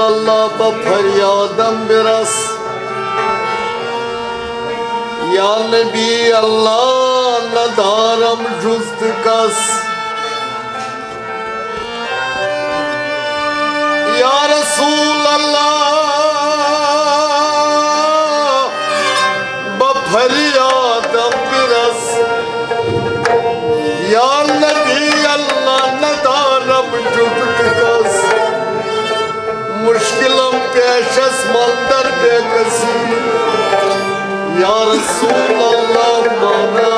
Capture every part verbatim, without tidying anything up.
اللہ بہ فریادم برس۔ یا نبی اللہ ندارم جز تہ کس۔ یا رسول اللہ بہ فریادم برس۔ یا نبی اللہ ندارم جز تہ کس۔ مشکلم پیشس مندر بے کسی۔ یا رسول اللہ مانا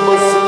بسی۔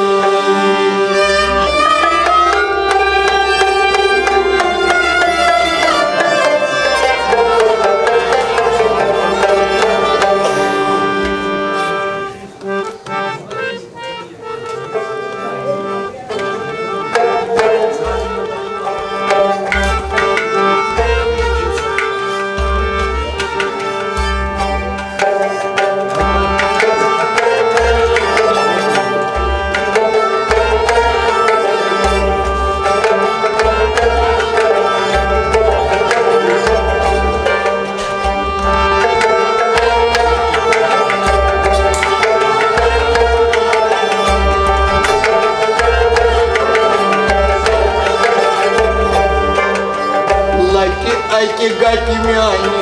لکہِ اکہِ گٹہِ میانہِ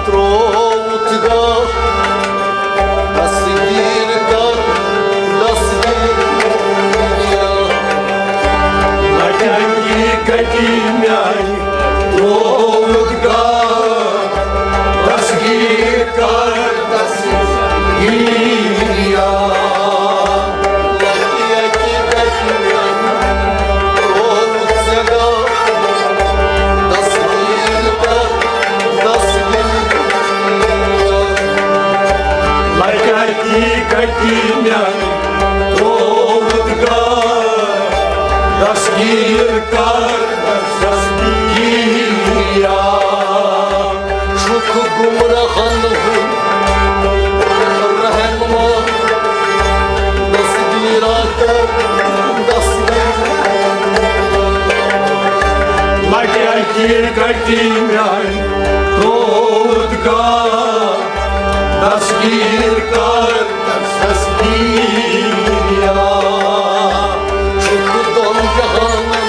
ترووُتھ گاہ۔ دستگیر کر، دستگیر۔ لکہِ اکہِ گٹہِ میانہِ ترووُتھ گاہ۔ دستگیر کر، دستگیر۔ لکہِ اکہِ گٹہِ میانہِ ترووُتھ گاہ۔ دستگیر کر، دستگیر۔ چھُکھ گمراہن ہُنٛد رہنما۔ دستگیرا کر، دستگیر۔ لکہِ اکہِ گٹہِ میانہِ ترووُتھ گاہ۔ دستگیر کر، دستگیر۔ چھُکھ دۄن جہانن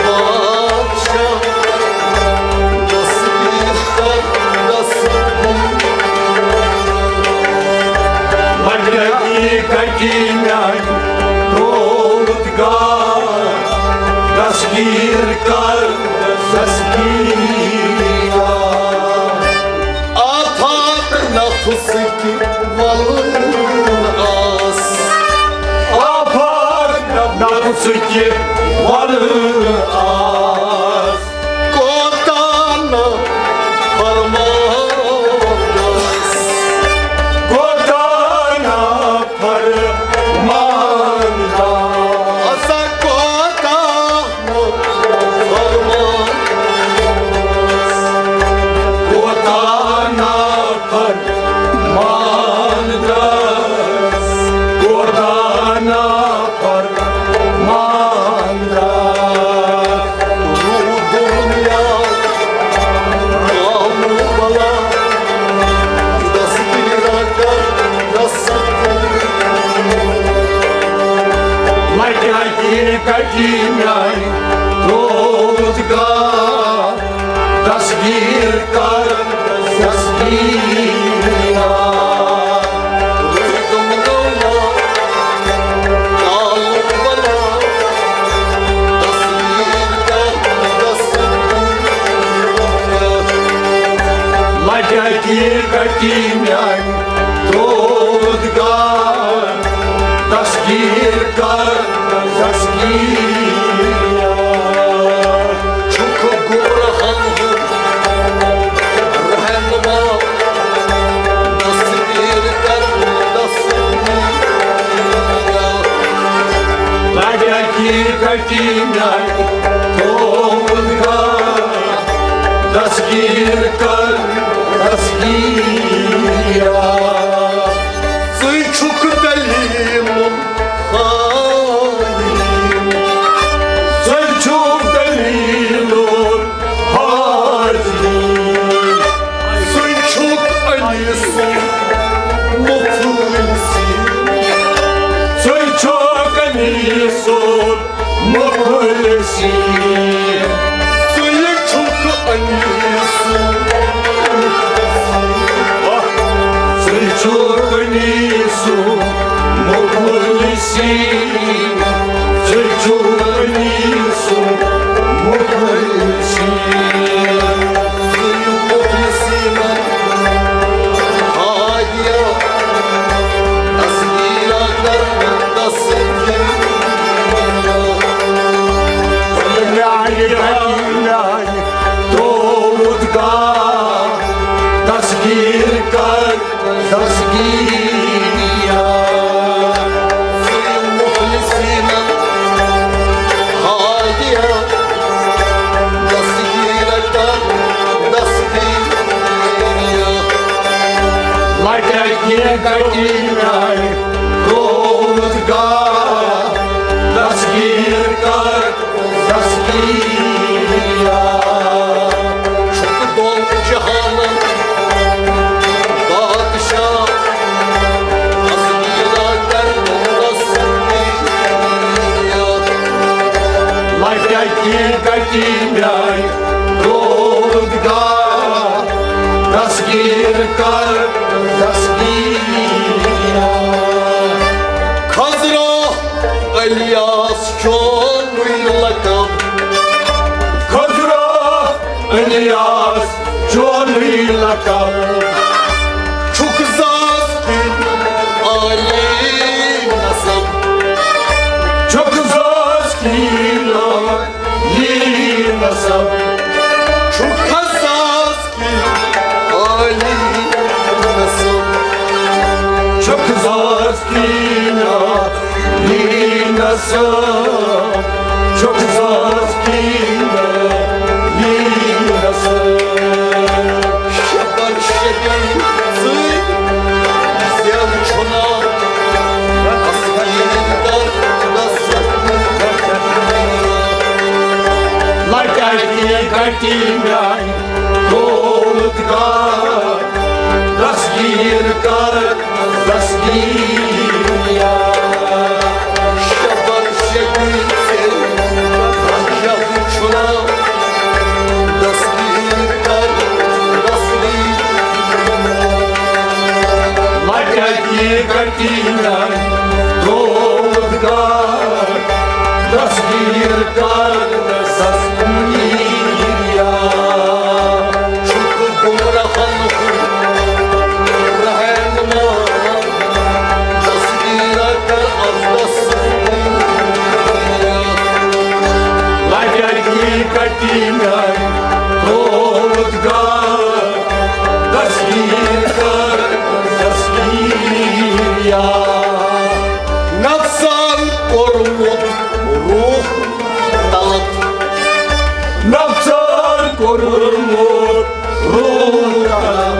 بادشاہ۔ دستگیر کر، دستگیر۔ لکہِ اکہِ گٹہِ میانہِ ترووُتھ گاہ۔ دستگیر کر، دستگیر۔ آفات نفس کہِ ولہٕ آس۔ آفات نفس کہِ ولہٕ آس۔ کوتاہ نافرمان آس۔ کوتاہ نافرمان آس۔ ہسا کوتاہ نافرمان آس۔ کوتاہ نافرمان آس۔ کوتاہ نافرمان آس۔ روٗدُن یا آمُن بلا، دستگیرا کر، دستگیر۔ لکہِ اکہِ گٹہِ میانہِ ترووُتھ گاہ۔ دستگیر کر، دستگیر۔ لکہِ اکہِ گٹہِ میانہِ ترووُتھ گاہ۔ دستگیر کر، دستگیر۔ چھُکھ گمراہن ہُنٛد رہنما۔ دستگیر کر، دستگیر۔ لکہِ اکہِ گٹہِ میانہِ ترووُتھ گاہ۔ دستگیر کر، دستگیر۔ ژٕے چھُکھ دلیٖلُن خٲیِن۔ ژٕے چھُکھ دلیٖلُن سُنٛد مُفلِسی، ژٕے چھُکھ أنیٖسُن مُفلِسی، ژٕے چھُکھ أنیٖسُن، ژٕے چھُکھ أنیٖسُن مُفلِسی، ژٕے چھُکھ أنیٖسُن مُفلِسی۔ تروت گاہ، دستگیر کر، دستگیر۔ مُفلِسیٖنَن ہادِیا، دستگیر کر، دستگیر۔ لٹہِ اکہِ کٹہِ میانہِ تروت گاہ، دستگیر کر، دستگیر۔ چھُکھ دۄن جہانن بادشاہ، دستگیر کر، دستگیر۔ لٹہِ اکہِ کٹہِ میانہِ تروت گاہ، دستگیر کر، دستگیر۔ خضرا الیاس چونُے لقب، خضرا الیاس چونُے لقب۔ چھُکھ زاز کِنہٕ عالی نسب؟ چھُکھ زاز کِنہٕ عالی نسب؟ چھُکھ زاز کِنہٕ عالی نسب؟ چھُکھ زاز کِنہٕ عالی نسب؟ چھُکھ زاز کِنہٕ عالی نسب؟ شبر شبی ژٕے زٮ۪و چھُنا، اصلی در نسب۔ لٹہِ اکہِ کٹہِ میانہِ تروت گاہ، دستگیر کر، دستگیر۔ شبر شبی ژٕے زٮ۪و چھُنا، دستگیر کر، دستگیر۔ لٹہِ اکہِ کٹہِ میانہِ تروت گاہ، دستگیر کر، دستگیر۔ چھُکھ گمراہن ہُنٛد رہنما، دستگیر کر، از دستگیر۔ لٹہِ اکہِ کٹہِ میانہِ تروت گاہ، دستگیر کر، دستگیر۔ نفسن کوٚرمُت روح طلب، نفسن کوٚرمُت روح طلب۔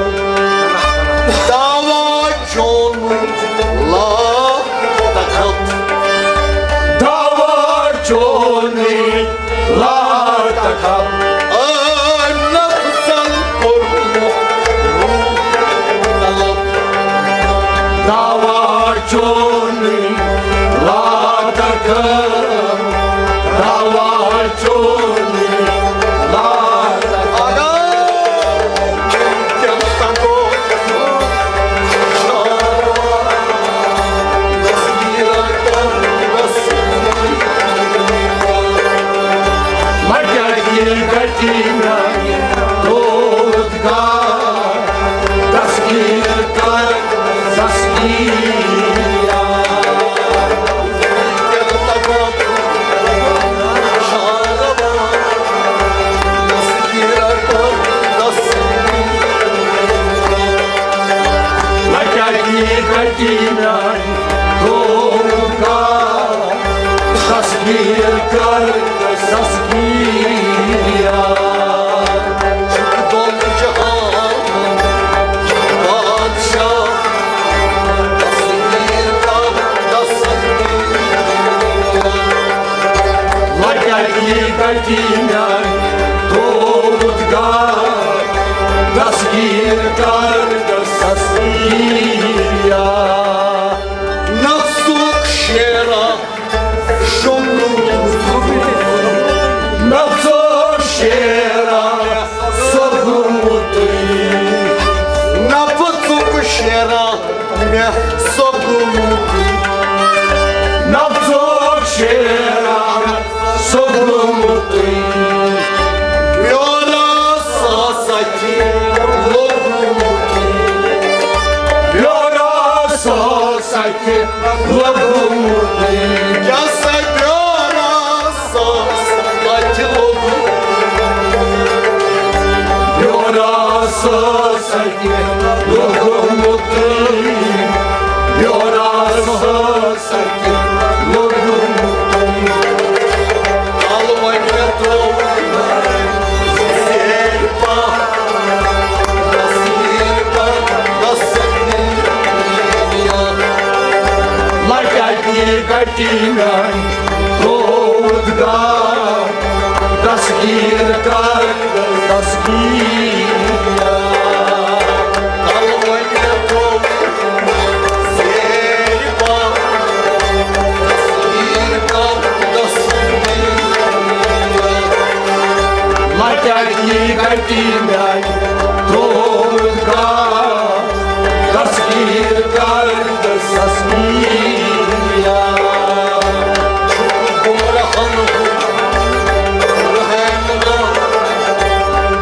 دعوا چون لا تخف، دعوا چون لا تخف۔ آ نفسن کوٚرمُت روح طلب۔ دعوا چون لا تخف، دعوا چون لا تخف۔ لٹہِ اکہِ کٹہِ میانہِ تروت گاہ، دستگیر کر، دستگیر۔ لٹہِ اکہِ کٹہِ میانہِ تروت گاہ، دستگیر کر، دستگیر۔ چھُکھ دۄن جہانن بادشاہ، دستگیر کر، دستگیر۔ لٹہِ اکہِ کٹہِ میانہِ تروت گاہ، دستگیر کر، دستگیر۔ سۄگُمتُے، نفسُک شیران سۄگُمتُے، بیورس سۭتۍ لوٚگمُتُے، بیورس سۭتۍ لوٚگمُتُے، کیٛاہ سا بیورس سۭتۍ لوٚگمُتُے، بیورس سۭتۍ لوٚگمُتُے، بیورس سۭتۍ لوٚگمُتُے۔ کلہٕ وۄنۍ مےٚ ترٛوو زیرِ پاہ، تصویر کر تصویر۔ لگیا کی گٹی میانہِ روزگار، دستگیر کر دستگیر۔ کلہٕ وۄنۍ مےٚ ترٛوو زیرِ پاہ، تصویر کر تصویر۔ لگیا کی گٹی میانہِ روزگار، دستگیر کر دستگیر۔ چھُکھ گورہن ہُنٛد رہنما،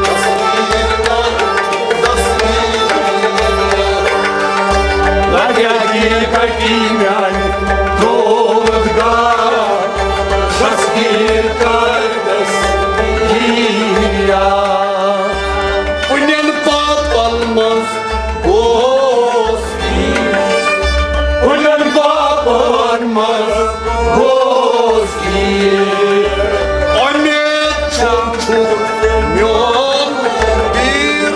تصویر کر تصویر۔ لگیا کی گٹی میانہِ روزگار، دستگیر کر دستگیر۔ پُنٮ۪ن پاپن منٛز گوس گیٖر، پُنٮ۪ن پاپن منٛز گوس گیٖر۔ اُمید چھم چھُکھ میون پیٖر،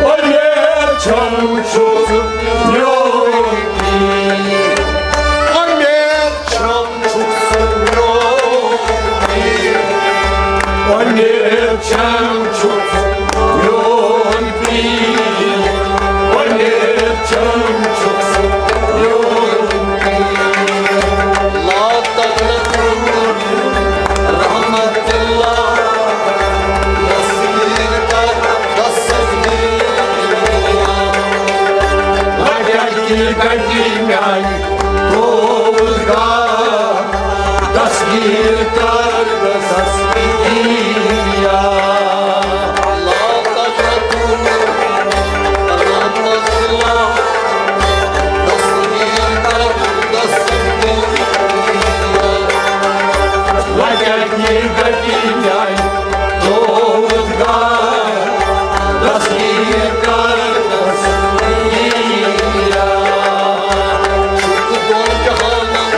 اُمید چھم چھُکھ میون پیٖر۔ اُمید چھم چھُکھ ژٕ میون پیٖر۔ اُمید چھم چھُکھ ژٕ میون پیٖر۔ اُمید چھم چھُکھ ژٕ میون پیٖر۔ لا تقنطوا من رحمة الله، تصویر کر تصویر۔ لگیا کی گٹی میانہِ روزگار، دستگیر کر دستگیر۔ لا تقنطوا من رحمة الله، تصویر کر تصویر۔ لگیا کی گٹی میانہِ روزگار، دستگیر کر دستگیر۔ چھُکھ دۄن جہانن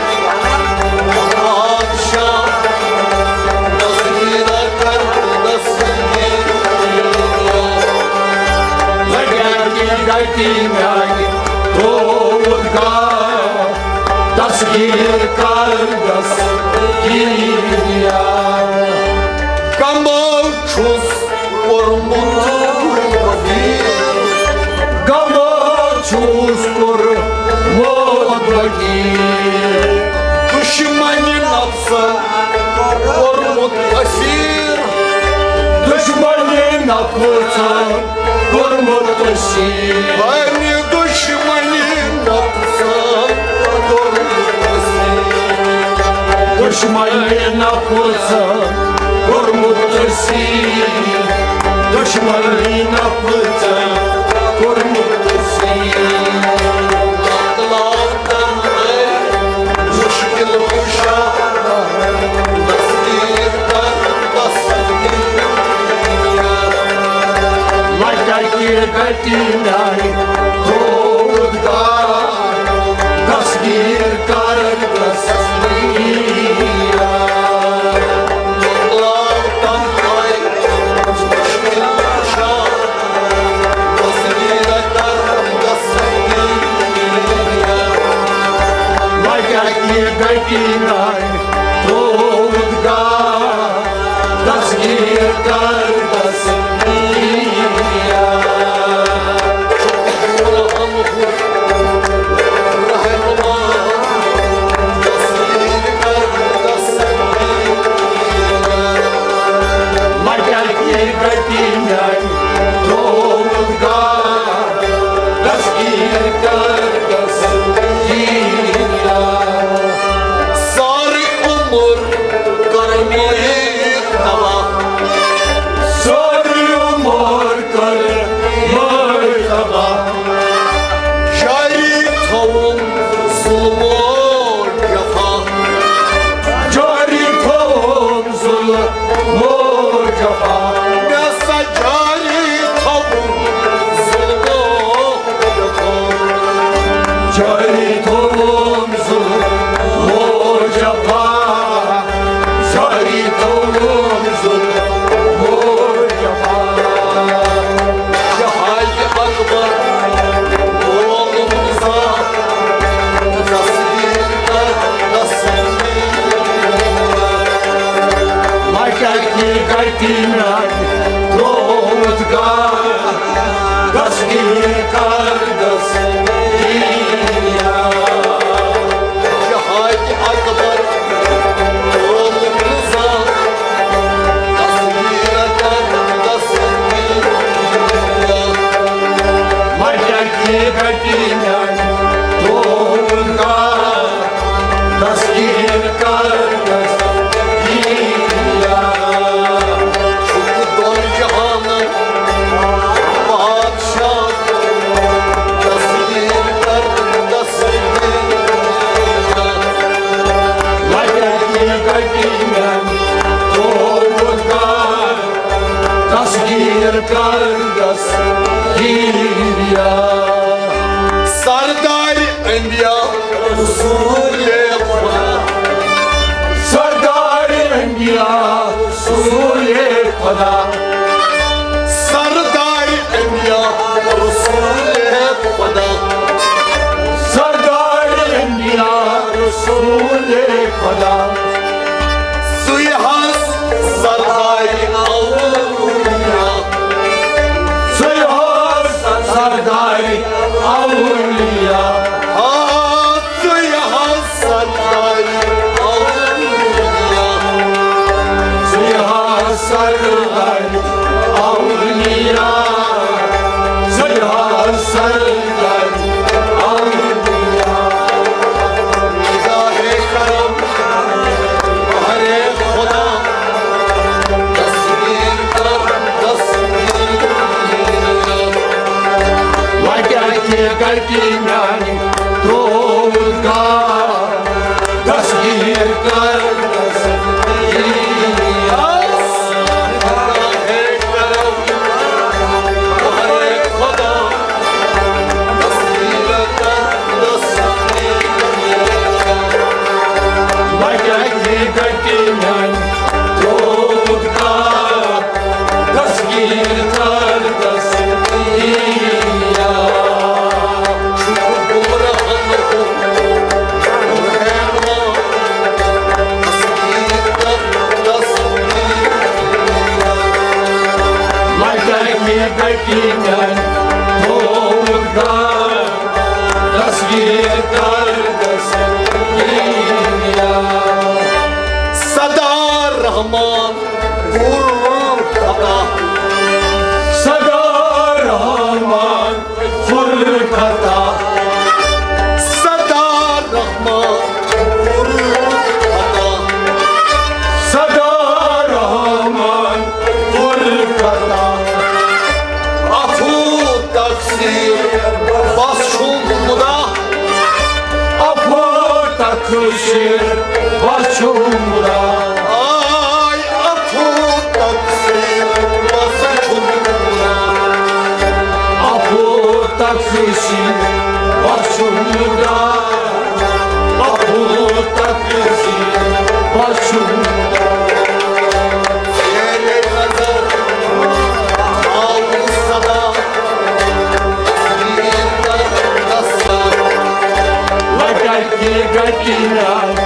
بادشاہ، تصویر کر تصویر۔ لگیا کی گٹی میانہِ روزگار، دستگیر کر دستگیر۔ کمو چھُس کوٚرمُت فقیٖر، کمو چھُس کوٚرمُت فقیٖر۔ دُشمنِ نفسن کوٚرمُت اسیٖر، دُشمنِ نفسن کوٚرمُت اسیٖر۔ وۄنۍ دُشمنِ نفسن کوٚرمُت اسیٖر۔ دُشمنِ نفسن کوٚرمُت اسیٖر۔ دُشمنِ نفسن کوٚرمُت اسیٖر۔ مۄکلاو تنہٲیی مُشکِل کُشا، دستگیر کر دستگیر۔ لگیا کی گٹی میانہِ روزگار، دستگیر کر دستگیر۔ مۄکلاو تنہٲیی مُشکِل کُشا، دستگیر کر دستگیر۔ لگیا کی گٹی میانہِ روزگار، دستگیر کر دستگیر۔ رحمان، دستگیر کر دستگیر۔ لگیا کی گٹی میانہِ روزگار، دستگیر کر ظلم و جفا۔ جاری تھوم ظلم و جفا۔ مےٚ سا جاری تھوم ظلم و جفا۔ جاری تھوم ظلم و جفا۔ جاری تھوم ظلم و جفا۔ شاہد اکبر، غلام رضا، تصویر کر، تصویر۔ لچکی گٹی میانہِ تروت گار، دستگیر کر، دستگیر۔ شاہد اکبر، غلام رضا، تصویر کر، تصویر۔ لچکی گٹی میانہِ تروت گار، دستگیر کر، دستگیر۔ چھُکھ دۄن جہانن بادشاہ، تصویر کر، تصویر۔ لچکی گٹی میانہِ تروت گار، دستگیر کر، دستگیر۔ سردار انبیاء رسول خدا۔ سردار انبیاء رسول خدا۔ سردار انبیاء رسول خدا۔ سردار انبیاء رسول خدا۔ سُے حظ سردار اولیاء۔ سُے حظ سردار اولیاء۔ آ، سُے حظ سردار اولیاء۔ سُے حظ سردار اولیاء۔ سُے حظ سردار اولیاء۔ نگاہِ کرم، بہرِ خدا، تصویر کر، تصویر۔ لچکی گٹی میانہِ تروت گار، دستگیر کر، دستگیر۔ نگاہِ کرم، بہرِ خدا، تصویر کر، تصویر۔ لچکی گٹی میانہِ تروت گار، دستگیر کر، دستگیر۔ چھُکھ بُمرَہَن ہُنٛد رہنما، تصویر کر، تصویر۔ لچکی گٹی میانہِ تروت گار، دستگیر کر، دستگیر۔ سردار رحمان پُر خطا۔ سردار رحمان پُر خطا۔ سردار رحمان پُر خطا۔ سردار رحمان پُر خطا۔ عفو تقصیر بس چھُم خدا۔ عفو تقصیر بس چھُم خدا۔ آے عفو تقصیر بس چھُم خدا۔ عفو تقصیر بس چھُم خدا۔ عفو تقصیر بس چھُم خدا۔ زیر نظر آو صدا۔ لچکی گٹی میانہِ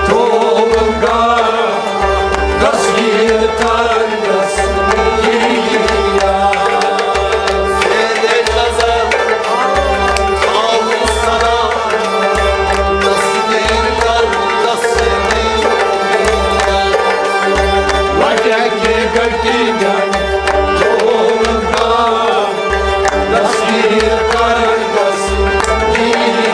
تروت گار، دستگیر کر، دستگیر۔ لچکی گٹی میانہِ تروت گار، دستگیر کر، دستگیر۔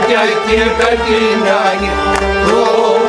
کیٛاہ کینٛہہ کَتہِ میٛانہِ ترٛوو